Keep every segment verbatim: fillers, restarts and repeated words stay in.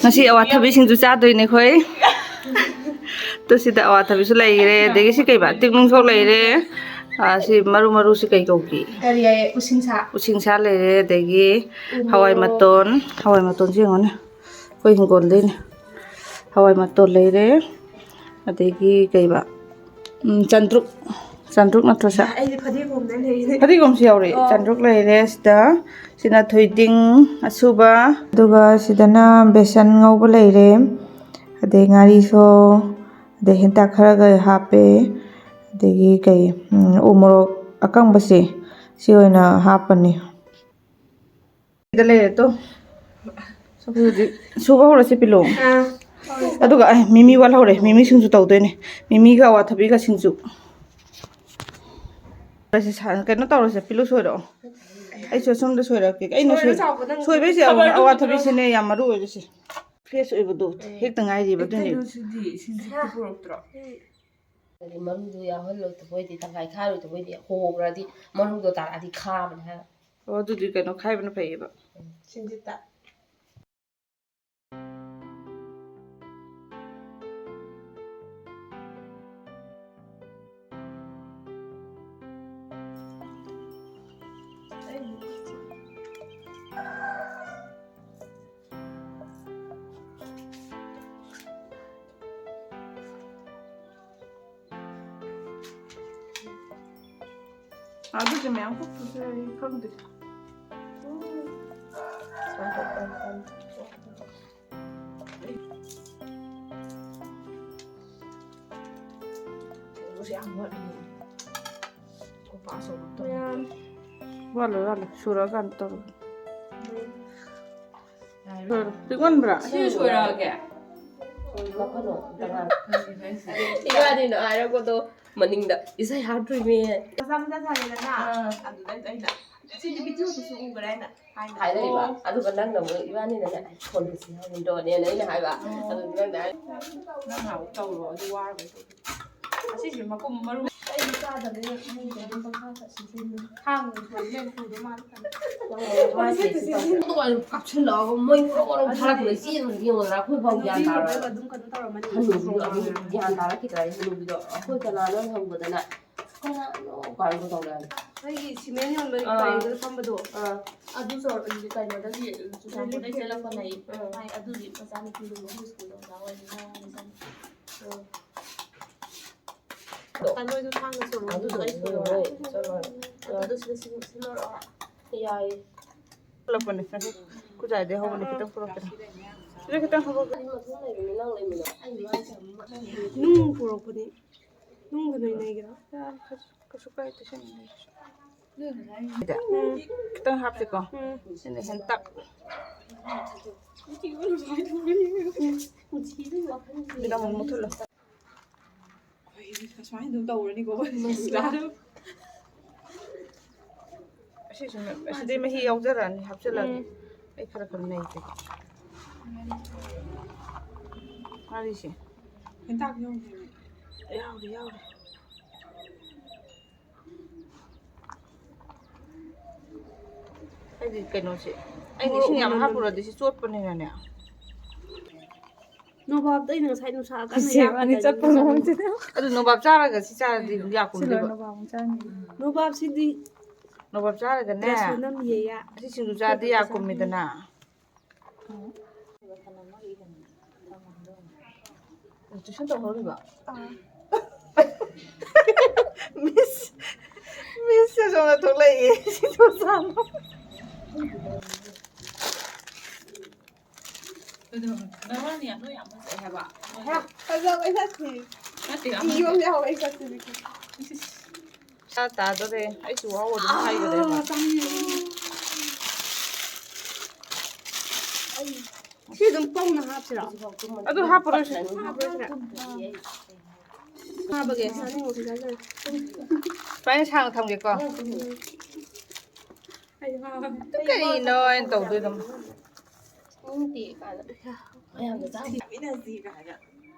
ꯉꯁꯤ ꯑꯋꯥꯊꯕꯤ ꯁꯤꯡꯖꯨ ꯆꯥꯗꯣꯏꯅꯦ ꯑꯩꯈꯣꯏ꯫ ꯇꯨ ꯁꯤꯗ ꯑꯋꯥꯊꯕꯤꯁꯨ ꯂꯩꯔꯦ, ꯑꯗꯒꯤ ꯁꯤ ꯀꯩꯕ, ꯇꯤꯛꯅꯨꯡꯁꯣꯛ ꯂꯩꯔꯦ꯫ ꯑꯥ, ꯁꯤ ꯃꯔꯨ, ꯃꯔꯨꯁꯤ ꯀꯩ ꯀꯧꯒꯦ? ꯀꯔꯤ ꯍꯥꯏꯌꯦ? ꯎꯁꯤꯡꯁꯥ꯫ ꯎꯁꯤꯡꯁꯥ ꯂꯩꯔꯦ, ꯑꯗꯒꯤ ꯎ ꯍꯋꯥꯏ ꯃꯣꯔꯣꯛ꯫ ꯃꯇꯣꯟ, ꯍꯋꯥꯏ ꯃꯇꯣꯟꯁꯤ ꯌꯦꯡꯉꯣꯅꯦ, ꯑꯩꯈꯣꯏ ꯍꯤꯡꯒꯣꯜꯗꯩꯅꯦ꯫ ꯍꯋꯥꯏ ꯃꯇꯣꯟ ꯂꯩꯔꯦ, ꯑꯗꯒꯤ ꯀꯩꯕ, ꯎꯝ, ꯆꯟꯗ꯭ꯔꯨꯛ, ꯆꯟꯗ꯭ꯔꯨꯛ ꯅꯠꯇ꯭ꯔꯣ ꯁꯦ? ꯑꯩꯗꯤ ꯐꯗꯤꯒꯣꯝꯗ ꯂꯩꯔꯦ꯫ ꯐꯗꯤꯒꯣꯝꯁꯨ ꯌꯥꯎꯔꯤ꯫ ꯑꯣ꯫ ꯆꯟꯗ꯭ꯔꯨꯛ ꯂꯩꯔꯦ ꯁꯤꯗ꯫ ꯁꯤꯅ ꯊꯣꯏꯗꯤꯡ ꯑꯁꯨꯕ, ꯑꯗꯨꯒ ꯁꯤꯗꯅ ꯕꯦꯁꯟ ꯉꯧꯕ ꯂꯩꯔꯦ, ꯑꯗꯩ ꯉꯥꯔꯤꯁꯨ, ꯑꯗꯩ ꯍꯦꯟꯇꯥꯛ ꯈꯔꯒ ꯍꯥꯞꯄꯦ, ꯑꯗꯒꯤ ꯀꯩ, ꯎꯝ, ꯎ ꯃꯣꯔꯣꯛ ꯑꯀꯪꯕꯁꯦ, ꯁꯤ ꯑꯣꯏꯅ ꯍꯥꯞꯄꯅꯤ꯫ ꯁꯤꯗ ꯂꯩꯔꯦ ꯇꯣ꯫ ꯍꯧꯖꯤꯛ ꯁꯨꯕ ꯍꯧꯔꯁꯤ ꯄꯤꯂꯣ꯫ ꯑꯥ꯫ ꯑꯗꯨꯒ ꯑꯩ ꯃꯤꯃꯤ ꯋꯥꯠꯍꯧꯔꯦ, ꯃꯤꯃꯤ ꯁꯤꯡꯖꯨ ꯇꯧꯗꯣꯏꯅꯦ꯫ ꯃꯤꯃꯤꯒ ꯑꯋꯥꯊꯕꯤꯒ ꯁꯤꯡꯖꯨ꯫ ꯁꯤ ꯁꯥ-, ꯀꯩꯅꯣ ꯇꯧꯔꯁꯦ, ꯄꯤꯂꯨ ꯁꯣꯏꯔꯛꯑꯣ꯫ ꯑꯩꯁꯨ ꯑꯁꯣꯝꯗ ꯁꯣꯏꯔꯛꯀꯦ꯫ ꯑꯩꯅ ꯁꯣꯏꯔꯣ ꯁꯣꯏ-, ꯆꯥꯎꯕ, ꯅꯪ ꯁꯣꯏꯕꯩꯁꯦ ꯈꯕꯔꯗꯣ ꯑꯋꯥ-, ꯑꯋꯥꯊꯕꯤꯁꯤꯅꯦ ꯌꯥꯝ ꯃꯔꯨ ꯑꯣꯏꯔꯤꯁꯦ꯫ ꯐ꯭ꯔꯦꯁ ꯑꯣꯏꯕꯗꯣ ꯑꯦ꯫ ꯍꯦꯛꯇ ꯉꯥꯏꯔꯤꯕ, ꯑꯦ, ꯑꯗꯨꯅꯦ꯫ ꯀꯩꯅꯣꯁꯤꯗꯤ, ꯁꯤꯡꯖꯤꯠꯇꯤ ꯄꯨꯔꯛꯇ꯭ꯔꯣ? ꯍꯥꯏꯗꯤ ꯃꯔꯨꯗꯣ ꯌꯥꯎꯍꯜꯂꯣꯏꯗꯕ ꯑꯣꯏꯗꯤ, ꯇꯪꯈꯥꯏ ꯈꯥꯏꯔꯣꯏꯗꯕ ꯑꯣꯏꯗꯤ, ꯍꯣꯕ꯭ꯔꯗꯤ ꯃꯔꯨꯗꯣ ꯇꯥꯔꯛꯑꯗꯤ ꯈꯥꯕꯅꯦ ꯍꯥꯏꯕ꯫ ꯑꯣ, ꯑꯗꯨꯗꯤ ꯀꯩꯅꯣ ꯈꯥꯏꯕꯅ ꯐꯩꯌꯦꯕ꯫ ꯁꯤꯡꯖꯤꯠꯇ꯫ ꯑꯗꯨꯗꯤ ꯃꯌꯥꯝ ꯀꯣꯛꯇ꯭ꯔꯁꯨ ꯌꯥꯏ, ꯈꯪꯗꯦ꯫ ꯌꯥꯝ ꯋꯥꯠꯂꯤ꯫ ꯀꯣꯄꯥ ꯑꯆꯧꯕ ꯑꯝꯇ ꯃꯌꯥꯝ꯫ ꯋꯥꯠꯂꯣꯏ, ꯋꯥꯠꯂꯣꯏ꯫ ꯁꯨꯔꯀꯥꯟꯗ ꯇꯧꯔꯒꯦ꯫ ꯎꯝ꯫ ꯄꯤꯛꯃꯟꯕ꯭ꯔꯥ? ꯁꯤ ꯁꯣꯏꯔꯛꯑꯒꯦ? ꯏꯕꯥꯅꯤꯅ ꯍꯥꯏꯔꯛꯄꯗꯣ ꯃꯅꯤꯡꯗ ꯏꯁꯩ ꯍꯥꯞꯇꯣꯏꯅꯦ꯫ ꯃꯆꯥ ꯃꯆꯥ ꯁꯥꯔꯦꯗꯅ, ꯑꯥ꯫ ꯑꯗꯨꯗꯩꯗ ꯑꯩꯅ, "ꯁꯤꯗꯤ ꯚꯤꯗꯤꯑꯣꯗꯁꯨ ꯎꯈ꯭ꯔꯦ" ꯍꯥꯏꯅ ꯍꯥꯏꯅ꯫ ꯍꯥꯏꯔꯛꯏꯕ꯫ ꯑꯣ꯫ ꯑꯗꯨꯒ ꯅꯪꯅ ꯑꯃꯨꯛ ꯏꯕꯥꯅꯤꯅꯅꯦ, "ꯑꯩ ꯐꯣꯟꯗ ꯁꯤ ꯍꯥꯏꯒꯨꯝꯗ꯭ꯔꯣꯅꯦꯅ" ꯑꯩꯅ ꯍꯥꯏꯕ꯫ ꯑꯣ꯫ ꯑꯗꯨ ꯅꯪꯅ ꯍꯥꯏ-, ꯅꯪꯅ ꯑꯃꯨꯛ ꯇꯧꯔꯣ, ꯑꯗꯨ ꯋꯥꯔꯕꯩ ꯇꯧꯗꯦ꯫ ꯑꯁꯤꯁꯦ ꯃꯀꯨꯝ ꯃꯔꯨ꯫ ꯑꯩꯗꯤ ꯆꯥꯗꯕꯅꯤꯅ ꯏꯃꯨꯡꯗ ꯑꯗꯨꯝ ꯄꯪꯊꯥ ꯊꯛꯁꯤꯟ꯫ ꯊꯥꯡ ꯂꯦꯟ ꯄꯨꯗꯧ ꯃꯥꯜꯂꯦ꯫ ꯑꯗꯨꯒ ꯀꯥꯞꯁꯤꯜꯂꯛꯑꯒ ꯃꯣꯏ ꯃꯔꯣ ꯃꯔꯣ ꯊꯥꯔꯛꯄꯗ ꯆꯦꯟꯈ꯭ꯔꯗꯤ ꯌꯦꯡꯉꯣꯗꯅ ꯑꯩꯈꯣꯏ ꯐꯥꯎ ꯒ꯭ꯌꯥꯟ ꯇꯥꯔꯣꯏ꯫ ꯑꯗꯨꯝ ꯀꯩꯅꯣ ꯇꯧꯔꯝꯃꯅꯤ꯫ ꯍꯅꯨꯕꯤꯗꯣ ꯑꯗꯨꯝ ꯒ꯭ꯌꯥꯟ ꯇꯥꯔꯛꯈꯤꯗ꯭ꯔꯥ ꯍꯅꯨꯕꯤꯗꯣ ꯑꯩꯈꯣꯏ ꯀꯅꯥꯅꯣ ꯍꯪꯕꯗꯅ ꯀꯅꯥꯅꯣ ꯀꯥꯏꯅ ꯇꯧꯔꯛꯑꯅꯤ꯫ ꯑꯩꯈꯣꯏꯒꯤ ꯁꯤꯃꯦꯟ ꯌꯣꯟꯕ ꯑꯥ꯫ ꯄꯔꯦꯡꯗꯨꯗ ꯐꯝꯕꯗꯣ꯫ ꯑꯥ꯫ ꯑꯗꯨ ꯆꯧꯔꯛ-, ꯀꯩꯅꯣꯗꯒꯤ ꯆꯨꯔꯆꯥꯟꯄꯨꯔꯗꯒꯤ ꯆꯦꯜꯂꯛꯄꯅꯦ꯫ ꯑꯥ꯫ ꯃꯥꯏ ꯑꯗꯨꯒꯤ ꯃꯆꯥꯅꯨꯄꯤꯗꯨ ꯃꯣꯏ ꯁ꯭ꯀꯨꯜꯗ ꯑꯣꯖꯥ ꯑꯣꯏꯔꯤ ꯃꯥ ꯃꯆꯥꯅꯨꯄꯤ꯫ ꯑꯥ꯫ ꯇ ꯅꯣꯏꯗꯣ ꯊꯥꯡꯅ ꯁꯣꯏꯔꯣ, ꯑꯗꯨꯗꯣ ꯑꯗꯨꯗꯣ ꯑꯩ ꯁꯣꯏꯔꯣ꯫ ꯍꯣꯏ, ꯆꯠꯂꯣ꯫ ꯑꯗꯨꯗꯣ ꯁꯤꯗ ꯁꯤ-, ꯁꯤꯜꯂꯣꯔꯛꯑꯣ꯫ ꯌꯥꯏꯌꯦ꯫ ꯄꯨꯔꯛꯄꯅꯦ꯫ ꯈꯨꯖꯥꯏꯗꯩ ꯍꯧꯕꯅꯦ, ꯈꯤꯇꯪ ꯄꯨꯔꯛꯀꯦ꯫ ꯁꯤꯗ ꯈꯤꯇꯪ ꯍꯧꯕ-, ꯅꯨꯡ ꯄꯨꯔꯛꯄꯅꯦ꯫ ꯅꯨꯡꯒ ꯅꯩꯅꯒꯦꯔꯣ? ꯌꯥꯔꯦ, ꯀꯩꯁꯨ, ꯀꯩꯁꯨ ꯀꯥꯏꯗꯦ, ꯁꯤ ꯅꯩꯅꯒꯦꯁꯨ꯫ ꯎꯝ, ꯈꯤꯇꯪ ꯍꯥꯞꯁꯤꯀꯣ꯫ ꯎꯝ꯫ ꯁꯤꯅ ꯍꯦꯟꯇꯥꯛ꯫ ꯁꯤꯗ ꯑꯃꯨꯛ ꯃꯨꯠꯊꯠꯂꯣ꯫ ꯑꯩꯈꯣꯏ ꯑꯁꯨꯃꯥꯏꯅ ꯑꯗꯨꯝ ꯇꯧꯔꯅꯤꯀꯣ꯫ ꯑꯁꯤꯁꯨ, ꯑꯁꯤꯗꯩ ꯃꯍꯤ ꯌꯥꯎꯖꯔꯛꯑꯅꯤ, ꯍꯥꯞꯆꯤꯜꯂꯒꯦ꯫ ꯎꯝ꯫ ꯑꯩ ꯈꯔ ꯈꯔ ꯅꯩꯒꯦ꯫ ꯉꯥꯔꯤꯁꯦ꯫ ꯍꯦꯟꯇꯥꯛ ꯌꯥꯎꯗꯦ꯫ ꯌꯥꯎꯔꯤ, ꯌꯥꯎꯔꯤ꯫ ꯑꯩꯗꯤ ꯀꯩꯅꯣꯁꯦ, ꯑꯩꯗꯤ ꯃꯣꯔꯣꯛ ꯏꯁꯤꯡ ꯌꯥꯝ ꯃꯅꯝ ꯍꯥꯞꯄꯨꯔꯗꯤ ꯁꯤ ꯆꯣꯠꯄꯅꯤꯅꯅꯦ꯫ ꯅꯣꯕꯥꯞꯇ ꯑꯩꯅ ꯉꯁꯥꯏ ꯅꯨꯡꯁꯥ ꯀꯟꯅ ꯏꯆꯦ ꯌꯥꯛꯄꯗ ꯏꯕꯥꯅꯤ ꯆꯠꯄ ꯑꯗꯨꯝ ꯃꯑꯣꯡꯁꯤꯗ꯫ ꯑꯗꯨ ꯅꯣꯕꯥꯞ ꯆꯥꯔꯒ ꯁꯤ ꯆꯥꯔꯗꯤ ꯌꯥ ꯁꯤ ꯂꯣꯏꯔ ꯀꯨꯝꯗꯣꯏꯕ꯫ ꯅꯣꯕꯥꯞ ꯑꯃꯨꯛ ꯆꯥꯅꯤ꯫ ꯅꯣꯕꯥꯞꯁꯤꯗꯤ ꯅꯣꯕꯥꯞ ꯆꯥꯔꯒꯅꯦ꯫ ꯔꯁ ꯃꯅꯝ ꯌꯦꯌꯥ꯫ ꯑꯁꯤ ꯁꯤꯡꯖꯨ ꯆꯥꯔꯗꯤ ꯌꯥ ꯀꯨꯝꯃꯤꯗꯅ꯫ ꯇꯨꯏꯁꯟ ꯇꯧꯍꯧꯔꯤꯕ? ꯑꯥ꯫ ꯃꯤꯁ, ꯃꯤꯁꯁꯦ ꯁꯣꯝꯗ ꯊꯣꯛꯂꯛꯏꯌꯦ꯫ ꯁꯤ ꯊꯣꯛꯂꯛꯑꯅꯨ꯫ ꯀꯩꯗꯧꯔꯒꯦ? ꯅꯕꯥꯅꯤ ꯌꯥꯝ, ꯅꯣꯏ ꯌꯥꯝ ꯐꯖꯩ ꯍꯥꯏꯕ꯫ ꯍꯦ, ꯐꯖꯕꯩ ꯅꯠꯇꯦ꯫ ꯅꯠꯇꯦ, ꯏ ꯑꯃ ꯌꯥꯎꯋꯦ, ꯑꯩ ꯆꯠꯇꯣꯏꯅꯦ꯫ ꯆꯥ ꯇꯥꯗꯣꯔꯦ꯫ ꯑꯩꯁꯨ ꯋꯥꯎ ꯑꯗꯨꯝ ꯍꯥꯏꯈ꯭ꯔꯦꯕ꯫ ꯑꯥ, ꯆꯥꯅꯤꯡꯉꯦ꯫ ꯁꯤ ꯑꯗꯨꯝ ꯄꯧꯅ ꯍꯥꯞꯁꯤꯔꯣ? ꯑꯗꯨ ꯍꯥꯞꯄꯔꯣꯏꯁꯦ꯫ ꯍꯥꯞꯄꯔꯣꯏꯁꯤꯔꯥ? ꯍꯥꯞꯄꯒꯦ, ꯆꯥꯅꯤꯡꯕ ꯈꯨꯆꯥ ꯆꯥꯅꯤꯡ꯫ ꯁꯨꯃꯥꯏꯅ ꯁꯥꯡꯅ ꯊꯝꯒꯦꯀꯣ꯫ ꯑꯩ ꯃꯥ ꯀꯔꯤꯅꯣ ꯑꯩꯅ ꯇꯧꯗꯣꯏꯗꯨꯕꯨ? ꯆꯥꯅꯤꯡꯗꯦ ꯀꯥꯏꯅ꯫ ꯃꯌꯥꯝꯗ ꯆꯥꯃꯤꯟꯅꯁꯤ ꯀꯥꯏꯅ꯫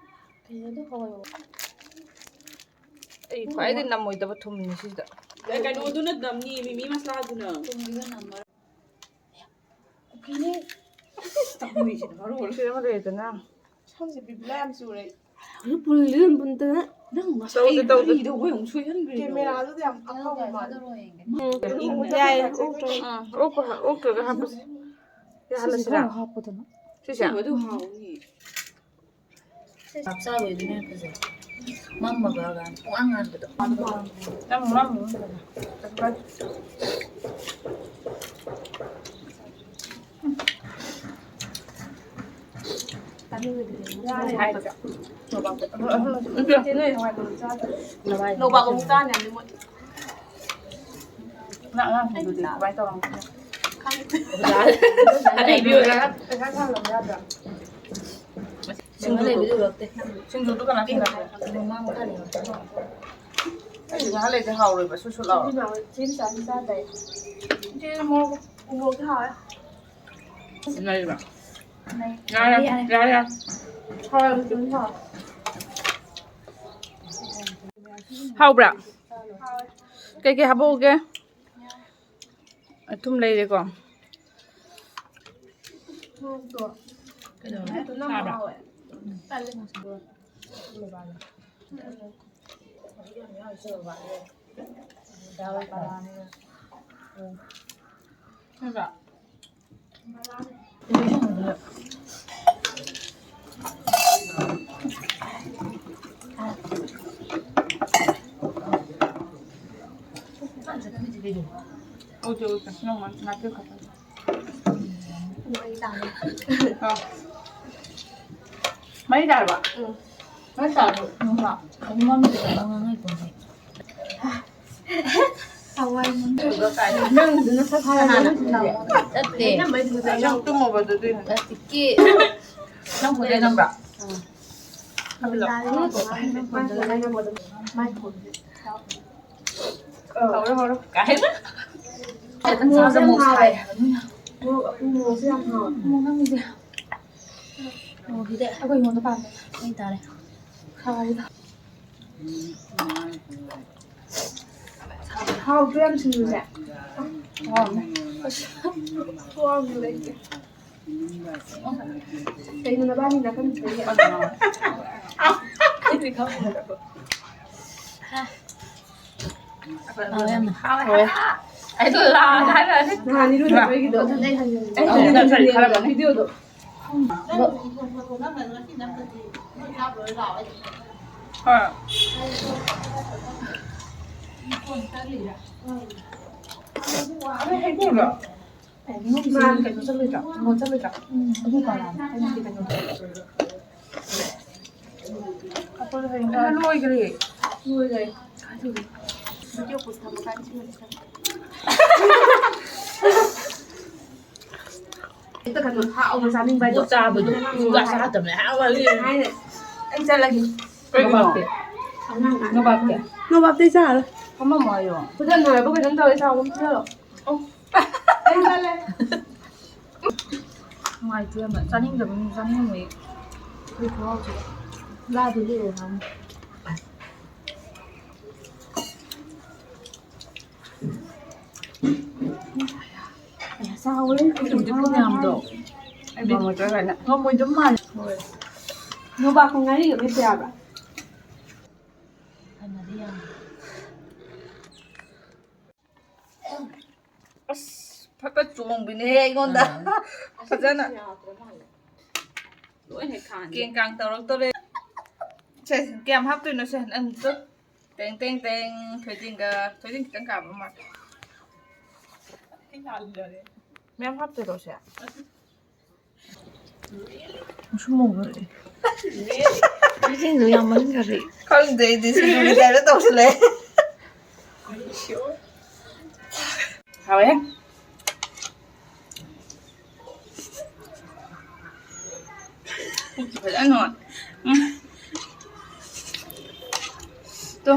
ꯀꯩꯅꯣ ꯑꯗꯨ ꯍꯋꯥꯏ ꯃꯪꯒꯜ꯫ ꯑꯩ ꯈ꯭ꯋꯥꯏꯗꯩ ꯅꯝꯃꯣꯏꯗꯕ ꯊꯨꯝꯅꯤ ꯁꯤꯗ꯫ ꯑꯦ, ꯀꯩꯅꯣꯗꯨꯅ ꯅꯝꯅꯤ, ꯃꯤꯃꯤ ꯃꯁꯂꯥꯗꯨꯅ꯫ ꯀꯨꯀꯤꯅꯦ꯫ ꯑꯁ, ꯇꯧꯔꯤꯁꯤꯅ ꯃꯔꯣꯜ꯫ ꯁꯤ ꯑꯃ ꯂꯩꯔꯦꯗꯅ꯫ ꯁꯝꯁꯦ ꯕꯤꯕꯨꯂꯥ ꯌꯥꯝ ꯆꯨꯔꯦ꯫ ꯍꯧꯖꯤꯛ ꯄꯨꯜꯂꯤ ꯌꯥꯝ ꯄꯨꯟꯇꯅ꯫ ꯅꯪ ꯉꯁꯥꯏ ꯇꯧꯗꯦ, ꯇꯧꯗꯦ꯫ ꯀꯔꯤꯗꯧꯕ ꯑꯃꯨꯛ ꯁꯣꯏꯍꯟꯈ꯭ꯔꯤꯅꯣ? ꯀꯦꯃꯦꯔꯥꯗꯨꯗ ꯌꯥꯝ ꯑꯐꯥꯎꯕ ꯃꯥꯜꯂꯦ꯫ ꯎꯝ, ꯌꯥꯏꯌꯦ꯫ ꯑꯣꯛꯇ꯭ꯔ-, ꯑꯥ, ꯑꯣꯛꯄ-, ꯑꯣꯛꯇ꯭ꯔꯒ ꯍꯥꯞꯄꯁꯦ꯫ ꯁꯤ ꯍꯥꯜꯂꯁꯤꯔꯥ? ꯁꯤꯁꯦ? ꯁꯤ ꯑꯗꯨ ꯍꯥꯎꯅꯤ꯫ ꯆꯥꯛ ꯆꯥꯕꯩꯗꯨꯅ ꯍꯦꯟꯅ ꯐꯖꯩ꯫ ꯃꯝꯃꯕꯒ ꯄꯨꯡꯉꯥꯟ ꯉꯥꯟꯕꯗꯣ꯫ ꯅꯪ ꯃꯝꯃꯤ꯫ ꯅꯣꯕꯥꯞ ꯑꯃꯨꯛ ꯆꯥꯅꯤ ꯍꯥꯏꯕꯅꯤ ꯃꯣꯏ꯫ ꯅꯪ ꯑꯉꯥꯡꯁꯤꯡꯗꯨꯗꯤ ꯀꯃꯥꯏꯅ ꯇꯧꯔꯝꯒꯅꯤ? ꯈꯪꯗꯦ꯫ ꯑꯗꯩ ꯄꯩꯁꯥ ꯊꯥꯡꯂꯝꯕ ꯌꯥꯗ꯭ꯔꯥ? ꯁꯤꯡꯖꯨꯗꯨ ꯀꯅꯥ ꯁꯤꯡꯅꯕ꯭ꯔꯥ? ꯃꯃꯥ ꯃꯈꯥ ꯂꯩꯕ꯫ ꯑꯩ ꯉꯥꯏꯍꯥꯛ ꯂꯩꯔꯗꯤ ꯍꯥꯎꯔꯣꯏꯕ, ꯁꯨꯠ ꯁꯨꯠ ꯂꯥꯎꯔꯣꯏ꯫ ꯁꯤꯗꯤ ꯃꯣꯔꯣꯛ, ꯎ ꯃꯣꯔꯣꯛꯇꯤ ꯍꯥꯎꯋꯦ꯫ ꯂꯩꯕ꯫ ꯌꯥꯔꯦ, ꯌꯥꯔꯦ, ꯌꯥꯔꯦ꯫ ꯍꯥꯎꯋꯦ, ꯑꯗꯨꯝ ꯍꯥꯎꯋꯦ꯫ ꯍꯥꯎꯕ꯭ꯔꯥ? ꯍꯥꯎꯋꯦ꯫ ꯀꯩꯀꯩ ꯍꯥꯞꯄꯛꯎꯒꯦ? ꯑꯊꯨꯝ ꯂꯩꯔꯦꯀꯣ꯫ ꯃꯣꯔꯣꯛꯇꯣ꯫ ꯀꯩꯗꯧꯔꯦ? ꯃꯣꯔꯣꯛꯇꯣ ꯅꯝꯕ ꯆꯥꯕ꯭ꯔꯥ? ꯍꯥꯎꯋꯦ꯫ ꯇꯜꯂꯦ꯫ ꯍꯥꯏꯕ꯫ ꯃꯔꯤ ꯇꯥꯔꯕ? ꯎꯝ꯫ ꯃꯔꯤ ꯇꯥꯔꯕ? ꯅꯨꯡꯁꯥ꯫ ꯑꯗꯨ ꯃꯝꯗ꯭ꯔꯤꯕ ꯅꯪ ꯉꯥꯡꯉꯛꯏ ꯄꯣꯠꯁꯦ꯫ ꯍꯋꯥꯏ ꯃꯪꯒꯜ꯫ ꯅꯪꯗꯨꯅ ꯁꯛ ꯍꯥꯏꯔꯒ ꯀꯅꯥꯅ? ꯅꯠꯇꯦ꯫ ꯅꯪ ꯇꯨꯝꯃꯕ ꯑꯗꯨꯗꯤ? ꯄ꯭ꯂꯥꯁꯇꯤꯛꯀꯤ꯫ ꯅꯪ ꯐꯣꯟꯗꯩ ꯅꯝꯕ꯭ꯔꯥ? ꯑꯥ꯫ ꯍꯧꯔꯦ, ꯍꯧꯔꯦ꯫ ꯀꯥꯏꯅ꯫ ꯃꯣꯔꯣꯛ ꯑꯀꯨ ꯃꯣꯔꯣꯛꯁꯦ ꯌꯥꯝ ꯍꯥꯎꯋꯦ꯫ ꯃꯣꯔꯣꯛ ꯅꯝꯃꯤꯁꯦ꯫ ꯃꯣꯔꯣꯛꯁꯤꯗꯤ ꯑꯩꯈꯣꯏ ꯍꯤꯡꯒꯣꯜꯗ ꯄꯥꯟꯕ꯫ ꯑꯩ ꯇꯥꯔꯦ꯫ ꯈꯥꯔꯤꯗ꯫ ꯍꯥꯎꯇ꯭ꯔꯣ ꯌꯥꯝ ꯁꯤꯡꯖꯨꯁꯦ? ꯍꯥꯎꯔꯝꯃꯦ꯫ ꯈꯨꯍꯥꯎ ꯑꯃ ꯂꯩꯇꯦ꯫ ꯀꯩꯅꯣ ꯅꯕꯥꯅꯤ ꯅꯥꯀꯟꯁꯤꯗ ꯌꯦꯡꯉꯣ꯫ ꯑꯩꯗꯤ ꯈꯪꯗ꯭ꯔꯕ꯫ ꯑ, ꯌꯥꯝꯅ ꯍꯥꯎꯋꯦ꯫ ꯑꯩꯁꯨ ꯂꯥꯛꯑꯒ ꯍꯥꯏꯔꯛꯑꯅꯤ꯫ ꯅꯍꯥꯟ ꯏꯔꯨꯖꯕꯒꯤꯗꯣ꯫ ꯑꯗꯨꯗꯤ ꯑꯩ ꯍꯟꯖꯤꯟ-, ꯑꯩ ꯍꯟꯖꯤꯟ-, ꯍꯟꯖꯤꯟ-, ꯈꯜꯂꯝꯃꯅꯤ꯫ ꯚꯤꯗꯤꯑꯣꯗꯣ꯫ ꯍꯣꯏ꯫ ꯑꯗꯨ ꯍꯩꯅꯧꯗꯣ꯫ ꯑꯦ, ꯅꯣꯏꯒꯤꯁꯦ ꯀꯩꯅꯣ ꯆꯠꯂꯣꯏꯗ꯭ꯔꯣ? ꯍꯤꯡꯒꯣꯜ ꯆꯠꯂꯣꯏꯗ꯭ꯔꯣ? ꯎꯝ, ꯑꯗꯨ ꯀꯅꯥꯅꯣ? ꯑꯩꯅ ꯀꯩꯅꯣ ꯇꯧꯔꯦ꯫ ꯑꯩꯈꯣꯏ ꯍꯌꯦꯡ ꯂꯣꯏꯈ꯭ꯔꯦ꯫ ꯂꯣꯏꯈ꯭ꯔꯦ꯫ ꯀꯥꯏꯗꯧꯔꯦ? ꯚꯤꯗꯤꯑꯣ ꯄꯣꯁ ꯊꯝꯕ ꯀꯥꯟꯗ ꯁꯤꯃꯗꯤ ꯈꯔ ꯍꯦꯛꯇ ꯀꯩꯅꯣ ꯍꯥꯎꯅ ꯆꯥꯅꯤꯡꯕ ꯍꯥꯏꯗꯣ꯫ ꯄꯣꯠ ꯆꯥꯕꯗꯣ ꯁꯨꯡꯆꯥ ꯆꯥꯗꯕꯅꯦ꯫ ꯍꯥꯏꯅ ꯑꯩ ꯆꯠꯂꯒꯦ꯫ ꯀꯩꯒꯤꯅꯣ? ꯅꯣꯕꯥꯞꯇꯤ꯫ ꯑꯉꯥꯡ ꯅꯣꯕꯥꯞꯇꯤ? ꯅꯣꯕꯥꯞꯇꯤ ꯆꯥꯔꯣꯏ꯫ ꯐꯝꯃꯝꯃꯣ ꯍꯥꯏꯌꯣ꯫ ꯐꯨꯗꯠꯅꯔꯕ ꯀꯩꯅꯣꯝ ꯇꯧꯔꯦ, ꯆꯥꯎꯕ ꯑꯃ ꯐꯨꯗꯠꯂꯣ꯫ ꯑꯣ꯫ ꯑꯩ ꯆꯠꯂꯦ꯫ ꯅꯨꯡꯉꯥꯏꯇꯦ ꯌꯥꯝꯅ꯫ ꯆꯥꯅꯤꯡꯗꯕ ꯃꯤ ꯆꯥꯅꯤꯡꯉꯝꯃꯣꯏꯌꯦ꯫ ꯑꯩꯈꯣꯏ ꯈꯨꯍꯥꯎꯁꯤꯗ꯫ ꯂꯥꯗꯤ ꯂꯤꯛꯑꯣ ꯍꯥꯏꯕꯅꯤ꯫ ꯆꯥꯎꯋꯦ꯫ ꯑꯩꯒꯤꯕꯨꯗꯤ ꯄꯨꯛ ꯌꯥꯝꯗ꯭ꯔꯣ? ꯍꯥꯏꯗꯤ ꯉꯝꯃꯣꯏꯗ꯭ꯔꯥ ꯀꯥꯏꯅ꯫ ꯉꯝꯃꯣꯏꯗꯕ ꯃꯥꯜꯂꯦ꯫ ꯍꯣꯏ꯫ ꯅꯣꯕꯥꯞꯀ ꯉꯥꯔꯤꯒ ꯃꯦꯠꯄ ꯌꯥꯕ꯭ꯔꯥ? ꯐꯅꯗꯤ ꯌꯥꯝꯃꯦ꯫ ꯑꯁ, ꯐꯠ ꯐꯠ ꯆꯣꯡꯕꯤꯅꯦꯍꯦ ꯑꯩꯉꯣꯟꯗ꯫ ꯑꯥ꯫ ꯐꯖꯅ꯫ ꯂꯣꯏ ꯍꯦꯛ ꯊꯥꯡꯒꯦ꯫ ꯀꯦꯡ ꯀꯥꯡ ꯇꯧꯔꯛꯇꯣꯔꯦ꯫ ꯁꯦ, ꯀꯌꯥꯝ ꯍꯥꯞꯇꯣꯏꯅꯣ ꯁꯦ? ꯅꯪꯁꯨ ꯇꯦꯡ ꯇꯦꯡ ꯇꯦꯡ꯫ ꯊꯣꯏꯗꯤꯡꯒ, ꯊꯣꯏꯗꯤꯡ ꯈꯤꯇꯪ ꯀꯥꯞꯄ ꯃꯥꯜꯂꯦ꯫ ꯃꯌꯥꯝ ꯍꯥꯞꯇꯣꯏꯔꯣ ꯁꯦ? ꯃꯨꯁꯨꯛ ꯃꯨꯈ꯭ꯔꯦ꯫ ꯊꯣꯏꯗꯤꯡꯗꯣ ꯌꯥꯝꯃꯟꯈ꯭ꯔꯦ꯫ ꯈꯪꯗꯦ ꯑꯩꯗꯤ, ꯁꯤꯡꯖꯨꯒꯤ ꯇꯥꯏꯞꯇ ꯇꯧꯁꯤꯜꯂꯛꯑꯦ꯫ ꯍꯥꯎꯋꯦ꯫ ꯄꯨꯛꯁꯨ ꯐꯖꯅ ꯅꯨꯡꯉꯥꯏ꯫ ꯎꯝ꯫ ꯇꯣ꯫